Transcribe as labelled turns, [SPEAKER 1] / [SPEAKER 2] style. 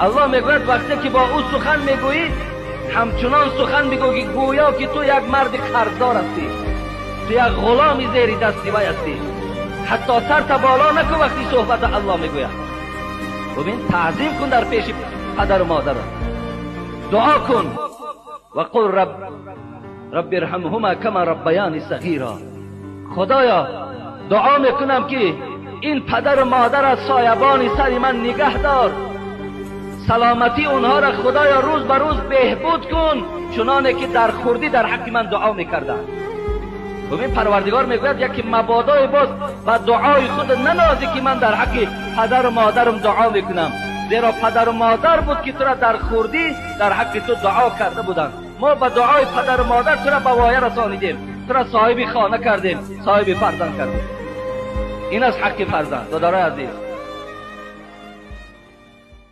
[SPEAKER 1] Аллоҳ мегӯяд вақте ки бо ӯ сухан мегӯӣ, ҳамчунон сухан бигӯ ки гӯё ки ту як марди қарздор ҳастӣ, ту як ғуломи зери дасти вай ҳастӣ. Ҳатто сарта боло накун вақти суҳбата Аллоҳ мегӯяд. Бибин, таъзим кун дар пеши падару модарат, дуо кун ва қул рабби ирҳамҳума кама раббаяни сағира. Худоё, дуо мекунам ки ин падару модар аз соябони сари ман нигаҳ дор, саломатии онҳоро Худоё рӯз ба рӯз беҳбуд кун, чуноне ки дар хурдӣ дар ҳаққи ман дуо мекарданд. Бибин, Парвардигор мегӯяд яке мабодои боз ба дуои худ нанозӣ ки ман дар ҳаққи падару модарам дуо мекунам, зеро падару модар буд ки тура дар хурдӣ дар ҳаққи ту дуо карда буданд. Мо ба дуои падару модар тура ба воя расонидем, тура соҳиби хона кардем, соҳиби фарзанд кардем. Ин аст ҳаққи фарзанд, додарои азиз.